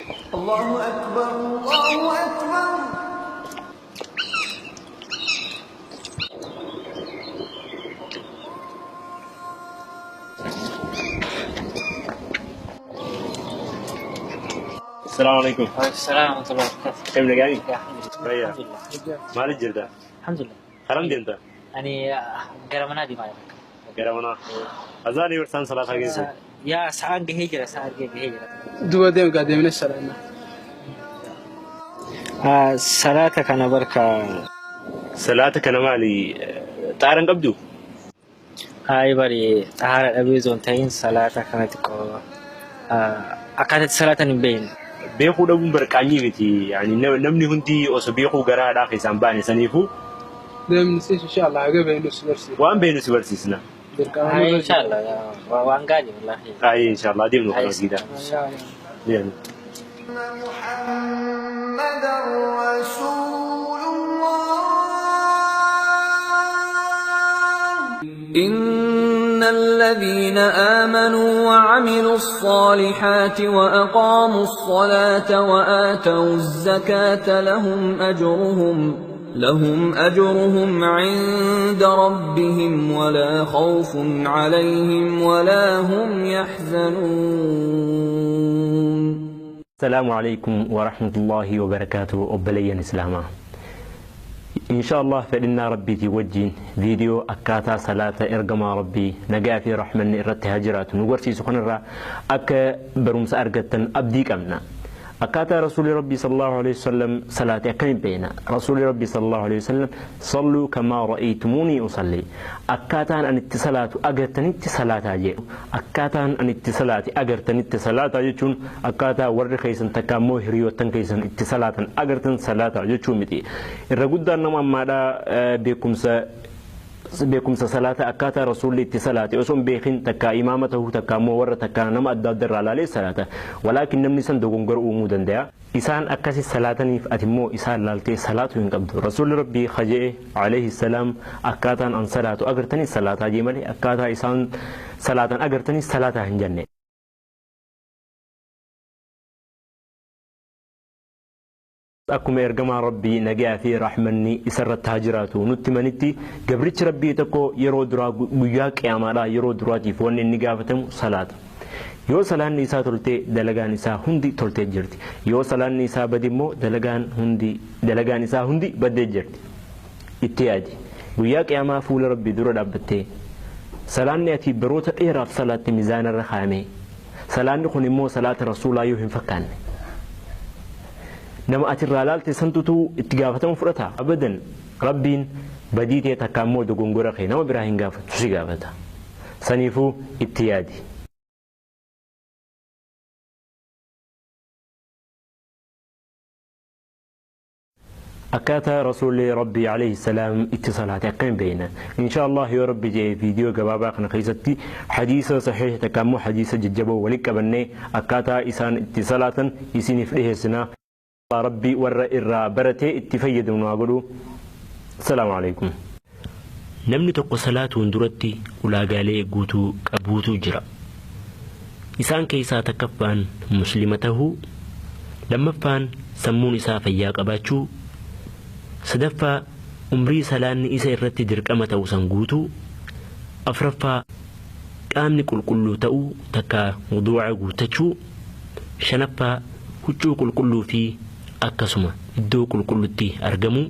الله أكبر الله أكبر. السلام عليكم. وعليكم السلام ورحمة الله وبركاته. كيف نقاني؟ يا الحمد لله. هيا. الحمد لله. مالك جلدة؟ الحمد لله. كرم دينتا؟ أني قرمنا دي مالك. قرمنا. أزاني ورسان صلاة خيزي. يا ساعة هجرة ساعة هجرة. Duba deemu gaa deemnee salaanna. Salaata kana barka. Salaata kana maali? Xaaran qabdu? Hayi bari xaara dhabee osoo hin ta'in salaata kana xiqqoo akkaataatti salaatan hin beekne. Beekuu dhabuun barqaanyii miti. Yani namni hundi osoo beekuu garaa haadhaa keessaan baane saniifuu Deemni siis inshallah haga beeknu si barsiisa. waan beeknu si barsiisna. Dirqama Hayi nurra jira. inshallah waan gaarii wallahi. Ayi inshallah deemnu kana masgiida. Deemnu. محمدا رسول الله. إن الذين آمنوا وعملوا الصالحات وأقاموا الصلاة وآتوا الزكاة لهم أجرهم عند ربهم ولا خوف عليهم ولا هم يحزنون. السلام عليكم ورحمة الله وبركاته obboleeyyan Islaamaa. إن شاء الله fedhinnaa Rabbiitii wajjin viidiyoo akkaataa salaata ergamaa Rabbii nagaa fi rahmanni irratti haa jiraatu nu barsiisu kanarraa akka barumsa argattan abdii qabna. Akkaataa Rasuulli Rabbii sallallahu alaihi wasallam salaate akkamiin beekna? Rasuulli Rabbii sallallahu alaihi wasallam salluu kamaa ra'aytumuunii usalli. Akkaataan ani itti salaatu agartanitti salaataa jedhu. Akkaataan ani itti salaate agartanitti salaataa jechuun akkaataa warri keessan takka immoo hiriyoottan keessan itti salaatan agartan salaataa jechuu miti. Irra guddaan nama ammaadhaa beekumsa salaata akkaataa rasuulli itti salaate osoo hin beekin takka imaama ta'uu takka immoo warra takka nama adda adda irraa ilaalee salaata. Walaakin namni san dogongora uumuu danda'a. Isaan akkasi salaataniif ati immoo isaan laaltee salaatu hin qabdu. Rasuulli Rabbii khajee alayhi salaam akkaataan an salaatu agartanii salaataa jee malee akkaataa isaan salaatan agartanii salaataa hin jenne. Akkuma ergamaa Rabbii nagaa fi rahmanni isarratti haa jiraatu nutti manitti gabrichi Rabbii tokko yeroo duraa guyyaa qiyaamaadhaa yeroo duraatiif wanni inni gaafatamu salaata. Yoo salaanni isaa toltee dalagaan isaa hundi toltee jirti. Yoo salaanni isaa bade immoo dalagaan isaa hundi baddee jirti. Itti yaadi. Guyyaa qiyaamaa fuula Rabbii dura dhaabbattee salaanni ati baroota dheeraaf salaatte miizaanarra kaa'ame. Salaanni kun immoo salaata rasuulaa yoo hin fakkaanne. Nama ati irraa laalte santutu itti gaafatama fudhata. Abadan Rabbiin badii ta'e takka immoo dogongora kee nama biraa hin gaafatu si gaafata. Saniifuu itti yaadi. Akkaataa Rasuulli Rabbii alayhi salaam itti salaate akkamiin beekna? Insha Allah yoo Rabbi jedhe viidiyoo gabaabaa kana keessatti hadiisa saxiixa takka immoo hadiisa jajjaboo walitti qabannee akkaataa isaan itti salaatan isiniif dhiyeessina. Rabbi warra irraa baratee itti fayyadamu haa godhu. Salaamu alaikum. Namni tokko salaatuun duratti ulaagaalee guutuu qabuutu jira. Isaan keessaa takkaffaan muslima tahuu, lammaffaan sammuun isaa fayyaa qabaachuu, sadaffaa umrii salaanni isa irratti dirqama ta'u san guutuu, afraffaa qaamni qulqulluu ta'uu takka wuduu'a guuttachuu, shanaffaa huccuu qulqulluu fi akkasuma iddoo qulqullutti argamuu,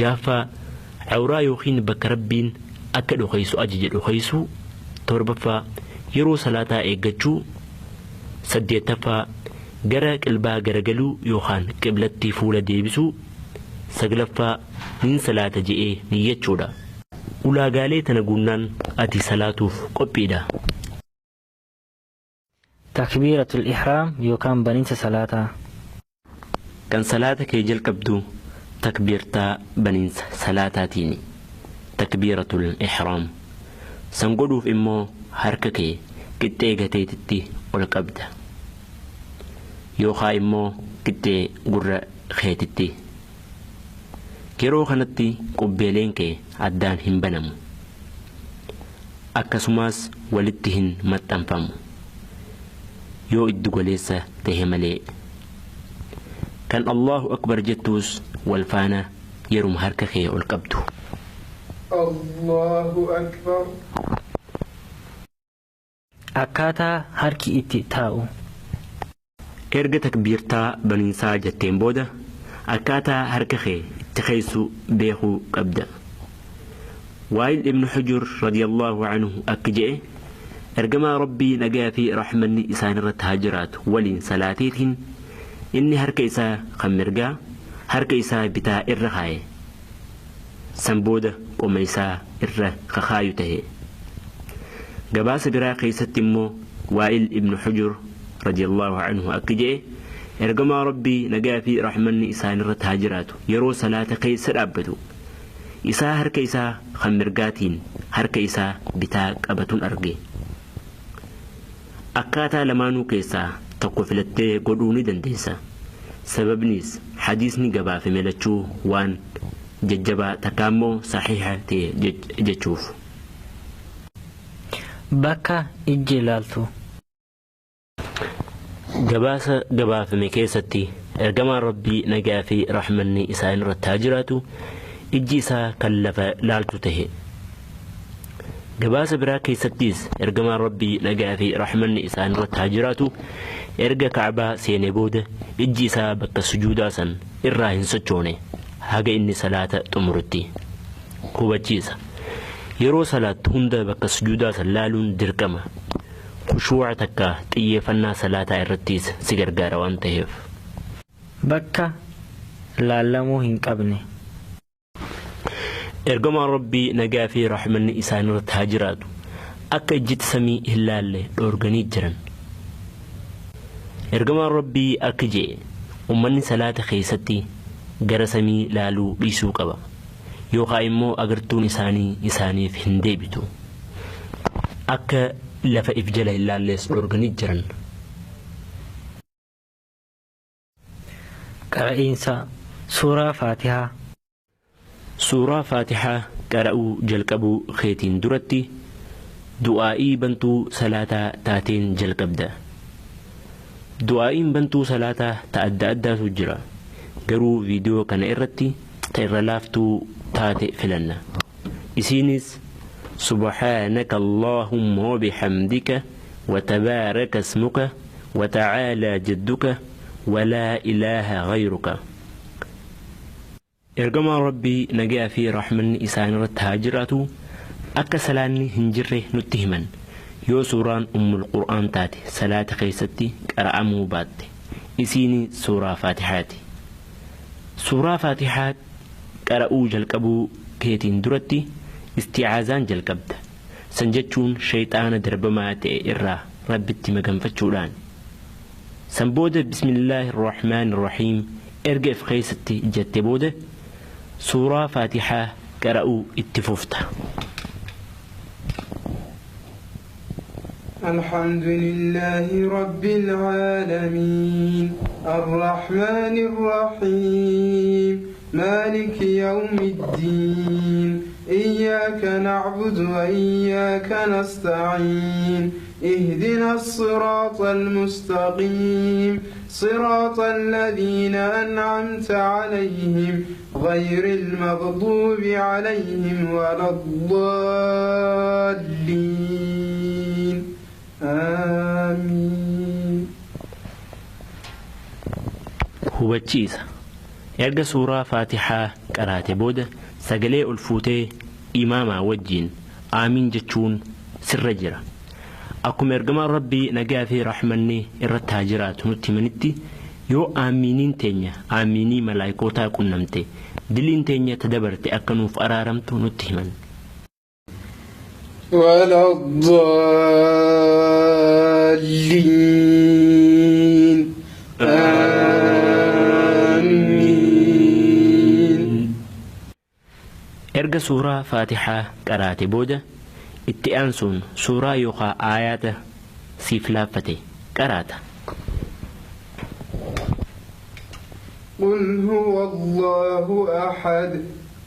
jaaffaa awraa yookiin bakka Rabbiin akka dhokeessu ajaje dhokeessuu, torbaffaa yeroo salaataa eeggachuu, saddeettaffaa gara qilbaa garagaluu yookaan qiblatti fuula deebisuu, saglaffaa nin salaata je'ee niyyachuudha. Ulaagaalee tana guunnaan ati salaatuuf qophiidha. Takbiiratul ihraam yookaan baniinsa salaataa. Kan salaata kee jalqabdu takbiirtaa baniinsa salaataatiini. Takbiiratul ihraam. San godhuuf immoo harka kee qixxee gateetitti ol qabda. Yookaan immoo qixxee gurra keetitti. Yeroo kanatti qubbeeleen kee addaan hin banamu. Akkasumas walitti hin maxxanfamu. Yoo iddu goleessa ta'e malee. Kan Allahu Akbar jettuus wal faana yeruma harka kee ol qabdu. Allahu Akbar. Akkaataa harki itti taa'u. Erga takbiirtaa baniinsaa jetteen booda akkaataa harka kee itti keessu beekuu qabda. Waa'il ibnu Xujur radiyallahu anhu akka je'e ergamaa Rabbii nagaa fi rahmanni isaan irratti haa jiraatu waliin salaateetiin inni harka isaa kan mirgaa harka isaa bitaa irra kaaye. San booda qoma isaa irra kakaayu tahe. Gabaasa biraa keessatti immoo Waa'il ibnu Xujur radiyallahu anhu akka je'e ergamaa Rabbii nagaa fi rahmanni isaan irratti haa jiraatu yeroo salaata keessa dhaabbatu isaa harka isaa kan mirgaatiin harka isaa bitaa qabatuun arge. Akkaataa lamaanuu keessaa tokko filattee godhuu ni dandeessa. Sababnis hadiisni gabaafame lachuu waan jajjabaa takka immoo saxiixa ta'e jechuuf. Bakka ijji ilaaltu. Gabaasa gabaafame keessatti ergamaan Rabbii nagaa fi rahmanni isaan irratti haa jiraatu ijji isaa kan lafa laaltu tahe. Gabaasa biraa keessattis ergamaan Rabbii nagaa fi rahmanni isaan irratti haa jiraatu erga Ka'abaa seenee booda ijji isaa bakka sujuudaa san irraa hin sochoone haga inni salaata xumurutti. Hubachiisa. Yeroo salaattu hunda bakka sujuudaa san laaluun dirqama. Khushuu'a takka xiyyeeffannaa salaataa irrattis si gargaara waan ta'eef. Bakka laallamuu hin qabne. Ergamaan Rabbii nagaa fi rahmanni isaan irratti haa jiraatu akka ijjitti samii hin laalle dhoorganii jiran. Ergamaan Rabbii akka je'e ummanni salaata keessatti gara samii laaluu dhiisuu qaba. Yookaan immoo agartuun isaanii isaaniif hin deebitu. Akka lafa if jala hin laalles dhoorganii jiran. Qara'iinsa suuraa Faatihaa. Suuraa Faatihaa qara'uu jalqabuu keetiin duratti du'aa'ii bantuu salaataa taateen jalqabda. Du'aa'iin bantuu salaataa ta adda addaatu jira. Garuu viidiyoo kana irratti ta irra laaftuu taate filanna. Isiinis Subhaanaka Allaahumma wa bihamdika wa tabaaraka ismuka wa ta'aalaa jadduka wa laa ilaaha ghayruka. Ergamaan Rabbii nagaa fi rahmanni isaan irratti haa jiraatu akka salaanni hin jirre nutti himan yoo suuraan ummul qur'aan taate salaata keessatti qara'amuu baatte isiini suuraa Faatihaati. Suuraa Faatihaa qara'uu jalqabuu keetiin duratti isti'aazaan jalqabda. San jechuun shayxaana darbamaa ta'e irraa Rabbitti maganfachuudhaan. San booda bismillaahi irrahmaani irrahiim erga if keessatti jette booda suuraa Faatihaa qara'uu itti fufta. الحمد لله رب العالمين الرحمن الرحيم مالك يوم الدين إياك نعبد وإياك نستعين اهدنا الصراط المستقيم صراط الذين أنعمت عليهم غير المغضوب عليهم ولا الضالين آمين. Hubachiisa. Erga suuraa Faatihaa qaraate booda sagalee ol fuutee imaamaa wajjiin aamiin jechuun sirra jira. Akkuma ergamaan Rabbii nagaa fi rahmanni irratti haa jiraatu nutti himanitti yoo aamiiniin teenya aamiinii malaayikootaa qunnamte diliin teenya tadabarte akka nuuf araaramtu nutti himan. ولا الضالين آمين. Erga suuraa Faatihaa qaraate booda itti aansuun suuraa yookaan aayaata siif laaffate qaraata. قل هو الله أحد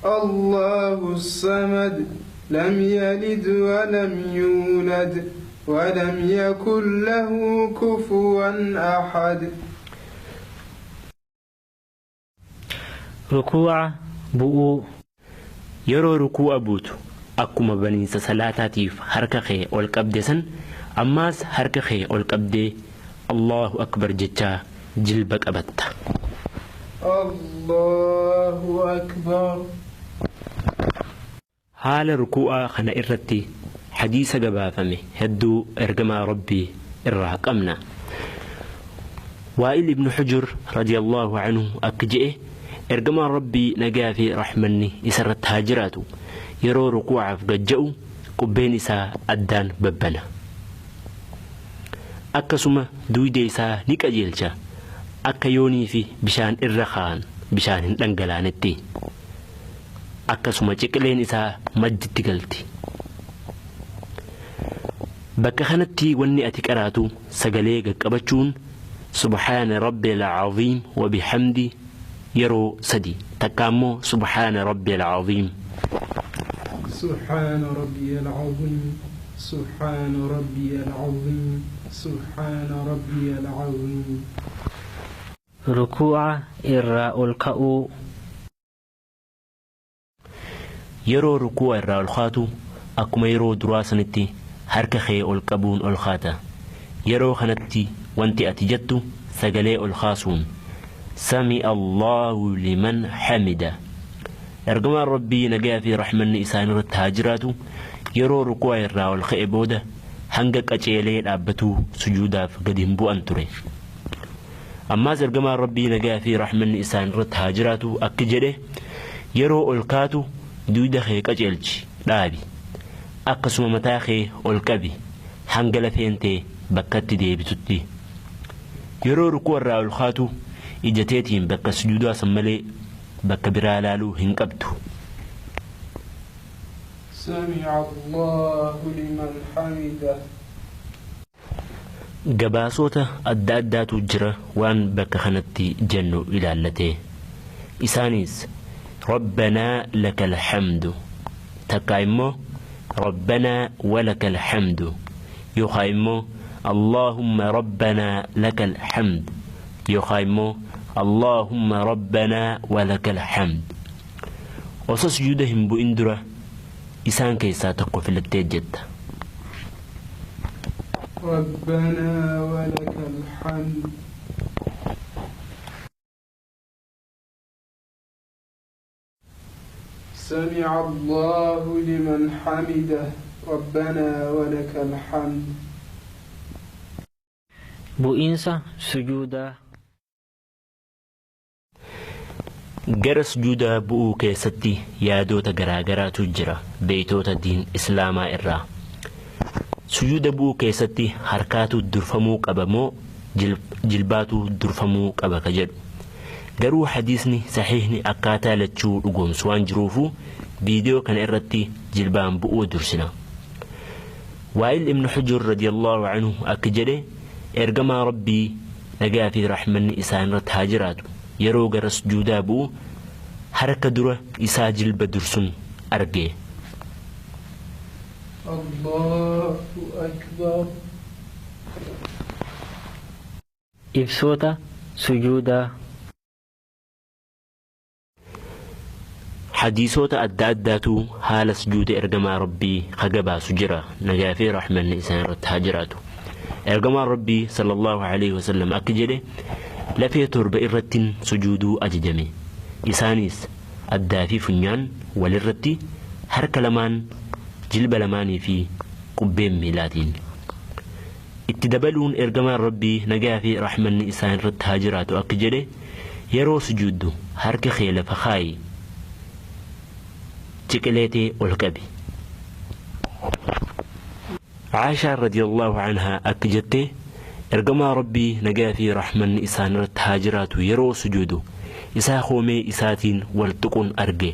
الله الصمد لم يلد ولم يولد ولم يكن له كفوا أحد. Rukuu'a bu'uu. Yeroo rukuu'a buutu akkuma baniinsa salaataatiif harka kee ol qabde san ammaas harka kee ol qabdee Allahu akbar jechaa jilba qabatta. الله أكبر. Haala rukuu'aa kana irratti hadiisa gabaafame hedduu ergamaa Rabbii irraa qabna. Waa'il ibnu Xujur radiyallahu anhu akka je'e, ergamaan Rabbii nagaa fi rahmanni isarratti haa jiraatu, yeroo rukuu'aaf gajja'u qubbeen isaa addaan babbana. Akkasuma duyda isaa ni qajeelcha, akka yoonii fi bishaan irra kaa'an bishaan hin dhangalaanetti. Akkasuma ciqileen isaa madditti galti. Bakka kanatti wanni ati qaraatu sagalee qaqqabachuun subhaana rabbil aziim wa bihamdi yeroo sadi, takka ammoo subhaana rabbil aziim. سبحان ربي العظيم، سبحان ربي العظيم، سبحان ربي العظيم. Rukuu'a irraa ol ka'uu. Yeroo rukuu'a irraa ol kaatu akkuma yeroo duraa sanitti harka kee ol qabuun ol kaata. Yeroo kanatti wanti ati jettu sagalee ol kaasuun sami Allahu liman hamida. Ergamaan Rabbii nagaa fi rahmanni isaan irratti haa jiraatu, yeroo rukuu'a irraa ol ka'e booda hanga qaceelee dhaabbatuu sujuudaaf gadi hin bu'an ture. Ammaas ergamaan Rabbii nagaa fi rahmanni isaan irratti haa jiraatu akki jedhe, yeroo ol kaatu duyda kee qaceelchi dhaabi, akkasuma mataa kee ol qabi hanga lafeen tee bakkatti deebitutti. Yeroo rukuu'a irraa ol kaatu ija teetiin bakka sujuudaa san malee bakka biraa laaluu hin qabdu. سمع الله لمن حمده. Gabaasota adda addaatu jira waan bakka kanatti jennu ilaallatee. Isaanis Rabbanaa lakal hamdu, takka immoo Rabbanaa walakal hamdu, yookaan immoo Allaahumma Rabbanaa lakal hamd, yookaan immoo Allaahumma Rabbanaa walakal hamd. Osoo sujuuda hin bu'in dura isaan keessaa tokko filattee jetta. ربنا ولك الحمد. سمع الله لمن حمده. ربنا ولك الحمد. Bu'iinsa sujuudaa. Gara sujuudaa bu'uu keessatti yaadota garaa garaatu jira beeytoota diin islaamaa irraa. Sujuuda bu'uu keessatti harkaatu durfamuu qaba moo jilbaatu durfamuu qaba ka jedhu. Garuu hadiisni saxiihni akkaataa lachuu dhugoomsu waan jiruufu viidiyoo kana irratti jilbaan bu'uu dursina. Waa'il ibnu Xujur radiyallahu anhu akka jedhe, ergamaa Rabbii nagaa fi rahmanni isaan irratti haa jiraatu, yeroo gara sujuudaa bu'u harka dura isaa jilba dursun arge. الله أكبر. Ibsoota sujuudaa. Hadiisota adda addaatu haala sujuuda ergamaa Rabbii kagabaasu jira, nagaa fi rahmanni isaan irratti haa jiraatu. Ergamaan Rabbii sallallahu alaihi wasallam akka jedhe, lafee torba irrattin sujuuduu ajajame. Isaanis addaa fi funyaan walirratti, harka lamaan, jilba lamaanii fi qubbeen miilaatiin. Itti dabaluun ergamaan Rabbii nagaa fi rahmanni isaan irratti haa jiraatu akka jedhe, yeroo sujuuddu harka kee lafa kaayi, ciqileetee ol qabi. Aashaan radiyallahu anhaa akka jette, ergamaa Rabbii nagaa fi rahmanni isaan irratti haa jiraatu yeroo sujuudu isaa koomee isaatiin wal tuquun arge.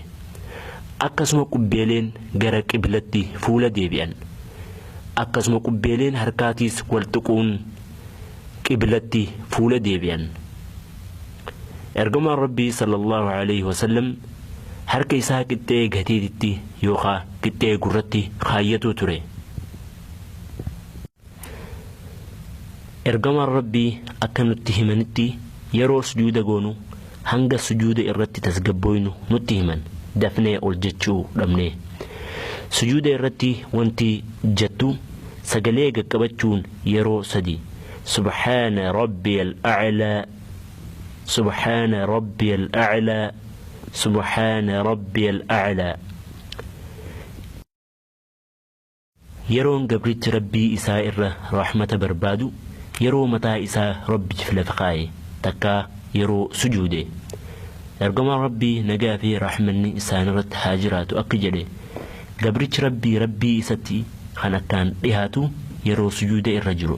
Akkasuma qubbeeleen gara qiblatti fuula deebi'an. Akkasuma qubbeeleen harkaatiis wal tuquun qiblatti fuula deebi'an. Ergamaan Rabbii sallallahu alaihi wasallam harka isaa qixxee gatiititti yookaan qixxee gurratti kaayyatu ture. Ergamaan Rabbii akka nutti himanitti yeroo sujuuda goonu Hanga sujuuda irratti tasgabbooynu nutti himan dafnee ol jechuu dhabne. Sujuuda irratti wanti jettu sagalee qaqqabachuun yeroo sadi subhaana rabbiyal a'laa, subhaana rabbiyal a'laa, subhaana rabbiyal a'laa. Yeroon gabrichi rabbii isaa irra rahmata barbaadu yeroo mataa isaa rabbiif lafa kaa'e takkaa yeroo sujuude. Ergamaan rabbii nagaa fi rahmanni isaan irratti haa jiraatu akka jedhe gabrichi rabbii rabbii isatti kan akkaan dhihaatu yeroo sujuuda irra jiru.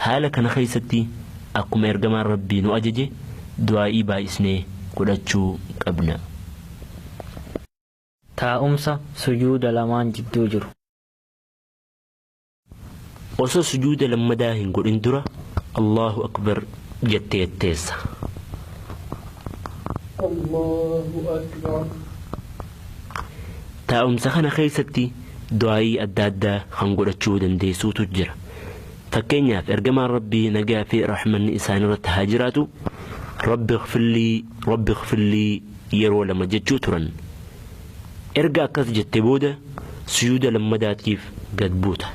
Haala kana keessatti akkuma ergamaan rabbii nu ajaje du'aa'ii baay'isnee godhachuu qabna. Taa'umsa sujuuda lamaan jidduu jiru. Osoo sujuuda lammadaa hin godhin dura Allahu akbar jettee teessa. Allahu akbar. Taa'umsa kana keessatti du'aa'ii adda addaa kan godhachuu dandeessuutu jira. Fakkeenyaaf ergamaan rabbii nagaa fi rahmanni isaan irratti haa jiraatu rabbi ighfirlii rabbi ighfirlii yeroo lama jechuu turan. Erga akkas jette booda sujuuda lammadaatiif gad buuta.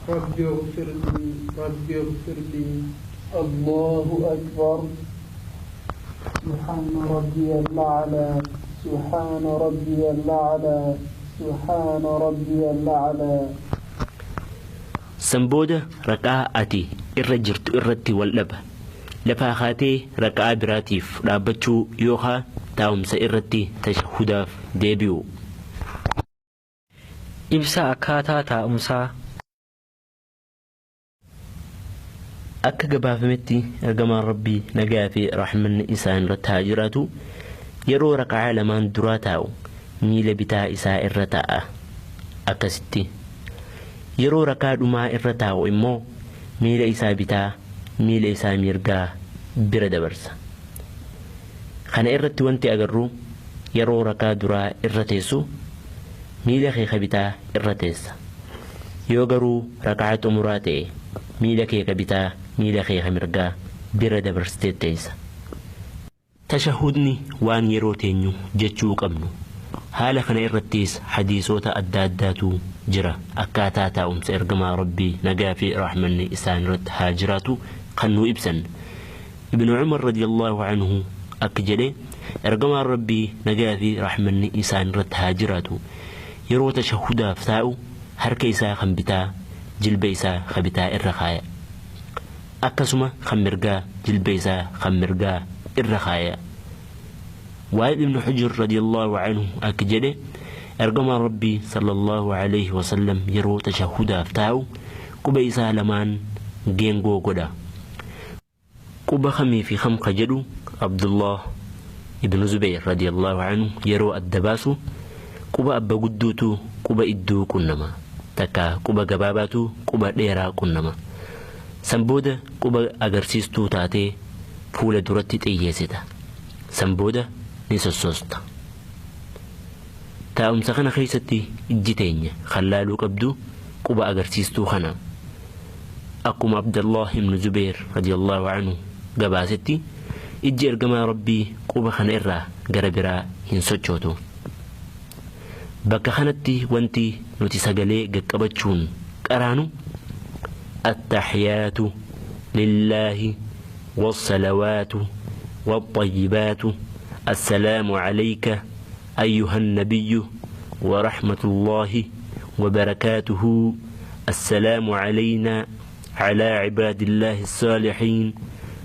Rabbi ighfirlii rabbi ighfirlii. Allahu akbar. Subhaana rabbiyal a'laa, subhaana rabbiyal a'laa, subhaana rabbiyal a'laa. San booda raqaa ati irra jirtu irratti wal dhaba. Lafaa kaatee raqaa biraatiif dhaabbachuu yookaan taa'umsa irratti tashahudaaf deebi'u. Ibsa akkaataa taa'umsaa. Akka gabaafametti ergamaan rabbii nagaa fi rahmanni isaan irratti haa jiraatu yeroo raqaa lamaan duraa taa'u miila bitaa isaa irra taa'a. Akkasitti yeroo rakaa dhumaa irra taa'u immoo miila isaa bitaa miila isaa mirgaa bira dabarsa. Kana irratti wanti agarru yeroo rakaa duraa irra teessu miila kee bitaa irra teessa. Yoo garuu rakaa xumuraa ta'e miila kee bitaa miila kee mirgaa bira dabarsitee teessa. Tashahudni waan yeroo teenyu jechuu qabnu. Haala kana irrattis hadiisota adda addaatu jira akkaataa taa'umsa ergamaa rabbii nagaa fi rahmanni isaan irratti haa jiraatu kan nu ibsan. Ibnu Umar radiyallahu anhu akka jedhe ergamaan rabbii nagaa fi rahmanni isaan irratti haa jiraatu yeroo tashahudaaf taa'u harka isaa kan bitaa jilba isaa kan bitaa irra kaaya. Akkasuma kan mirgaa jilba isaa kan mirgaa irra kaaya. Waa'il ibnu Hujr radiyallahu anhu akka jedhe ergamaan rabbii sallallahu alayhi wasallam yeroo tashahudaaf taa'u quba isaa lamaan geengoo godha. Quba kamii fi kam ka jedhu Abdullah ibnu Zubayr radiyallahu anhu yeroo adda baasu quba abba gudduutu quba idduu qunnama. Takka quba gabaabaatu quba dheeraa qunnama. San booda quba agarsiistuu taatee fuula duratti xiyyeessita. San booda ni sossoosta. Taa'umsa kana keessatti ijji teenya kan laaluu qabdu quba agarsiistuu kana. Akkuma Abdullah ibn Zubayr radiyallahu anhu gabaasetti ijji ergamaa rabbii quba kana irraa gara biraa hin sochootu. Bakka kanatti wanti nuti sagalee qaqqabachuun qaraanu attahiyaatu lillaahi wassalawaatu waxayyibaatu assalaamu alayka أيها النبي ورحمة الله وبركاته السلام علينا على عباد الله الصالحين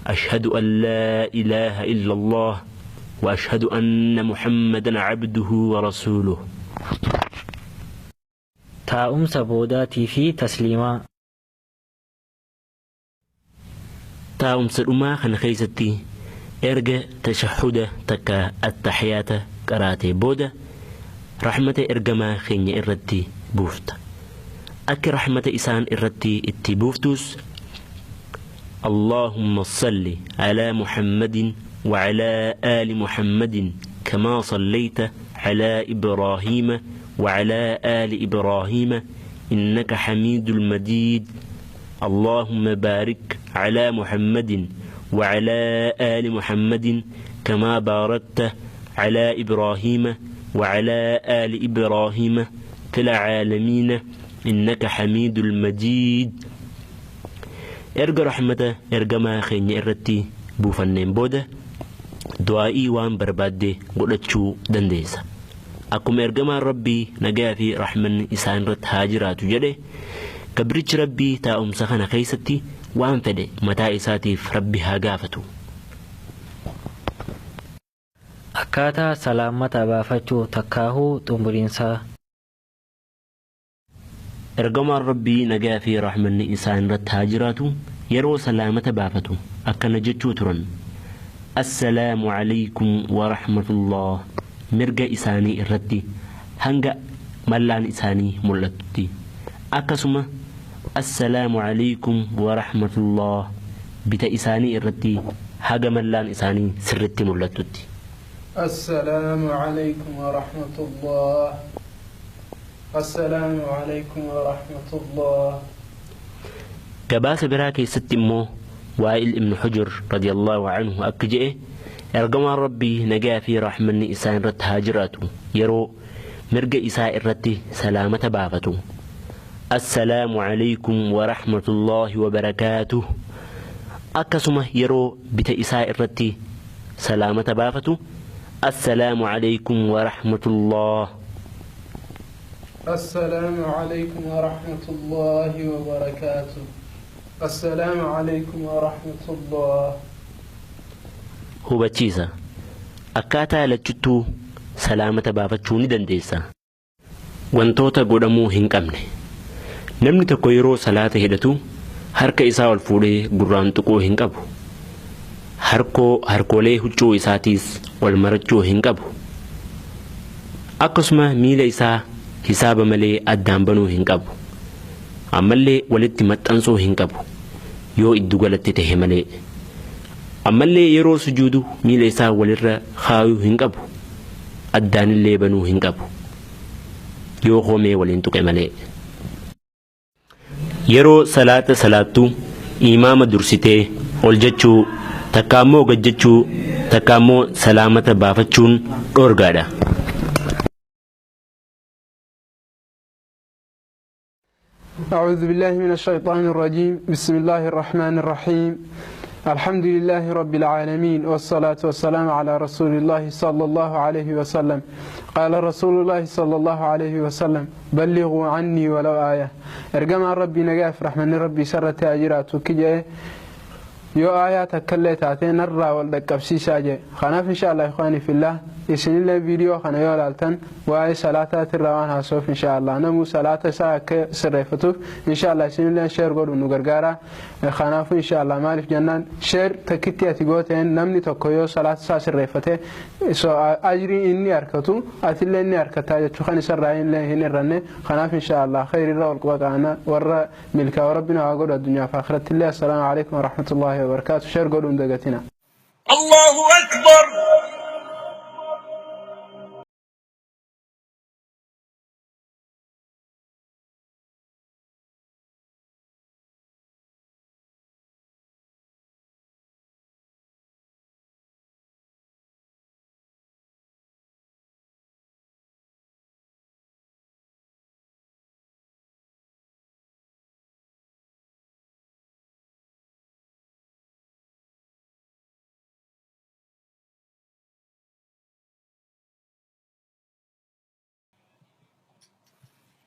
أشهد أن لا إله إلا الله وأشهد أن محمدا عبده ورسوله. Taa'umsa boodaatii fi tasliimaa. Taa'umsa dhumaa kana keessatti erga tashahuda takka attahiyaata qaraatee booda rahmata ergamaa keenya irratti buufta. Akka rahmata isaan irratti itti buuftus Allahumma salli ala Muhammadin wa ala ali Muhammadin kama sallaita ala Ibrahima wa ala ali Ibrahima innaka hamidul majid. Allahumma barik ala Muhammadin وعلى آل محمد كما باركت على إبراهيم وعلى آل إبراهيم في العالمين إنك حميد المجيد. Erga rahmata ergamaa keenya irratti buufanneen booda du'aa'ii waan barbaadde godhachuu dandeessa. Akkuma ergamaan Rabbii nagaa fi rahmanni isaan irratti haa jiraatu jedhe, gabrichi Rabbii taa'umsa kana keessatti waan fedhe mataa isaatiif Rabbi haa gaafatu. Akkaataa salaammata baafachuu takkaahuu xumuriinsaa. Ergamaan Rabbii nagaa fi rahmanni isaan irratti haa jiraatu yeroo salaamata baafatu akkana jechuu turan: Assalaamu alaykum wa rahmatullah, mirga isaanii irratti hanga mallaan isaanii mul'atutti. Akkasuma Assalaamu alaykum wa rahmatullah bita isaanii irratti haga mallaan isaanii sirritti mul'atutti. السلام عليكم ورحمة الله، السلام عليكم ورحمة الله. Gabaasa biraa keessatti immoo Waa'il ibn Hujur radiyallahu anhu akka je'e, ergamaan Rabbii nagaa fi rahmanni isaan irratti haa jiraatu yeroo mirga isaa irratti salaamata baafatu Assalaamu alaykum wa rahmatullahi wa barakaatuh. Akkasuma yeroo bita isaa irratti salaamata baafatu Assalaamu alaykum wa rahmatullah. السلام عليكم ورحمة الله وبركاته، السلام عليكم ورحمة الله. Hubachiisa: akkaataa lachuttuu salaamata baafachuu ni dandeessa. Wantoota godhamuu hin qabne: namni tokko yeroo salaata hidhatu harka isaa ol fuudhee gurraan tuquu hin qabu. Harkoo harkoolee huccuu isaatiis wal marachuu hin qabu. Akkasuma miila isaa hisaaba malee addaan banuu hin qabu. Ammallee walitti maxxansuu hin qabu yoo iddu galatti tahe malee. Ammallee yeroo sujuudu miila isaa walirra kaayuu hin qabu. Addaanillee banuu hin qabu yoo koomee waliin tuqe malee. Yeroo salaata salaattu imaama dursitee ol jechuu takka ammoo gad jechuu takka ammoo salaamata baafachuun dhoorgaadha. أعوذ بالله من الشيطان الرجيم، بسم الله الرحمن الرحيم، الحمد لله رب العالمين، والصلاة والسلام على رسول الله صلى الله عليه وسلم. قال رسول الله صلى الله عليه وسلم: بلغوا عني ولو آية. Ergamaan Rabbii nagaaf rahmanni Rabbii sarratti haa jiraatu kijee yoo aayaa takkallee taatee narraa wal dhaqqabsiisaa jee. Kanaaf insha Allah, إخواني في الله, isinillee viidiyoo kana yoo ilaaltan waa'ee salaataatirraa waan haasa'uuf, insha Allah namuu salaata isaa akka sirreeffatuuf, insha Allah isinillee share godhu nu gargaara. Kanaafuu insha Allah, maaliif jennaan, share takkitti ati gooteen namni tokko yoo salaata isaa sirreeffate ajrii inni argatu atillee inni argataa jechuu kan isarraa illee hin irranne. Kanaaf insha Allah khayrirra wal quba qaana warra milkaa'oo Rabbiin haa godhu addunyaa fi akhiratti illee. Assalaamu alaikum warahmatullahi wabarakaatu. Share godhuun dagatina. الله أكبر.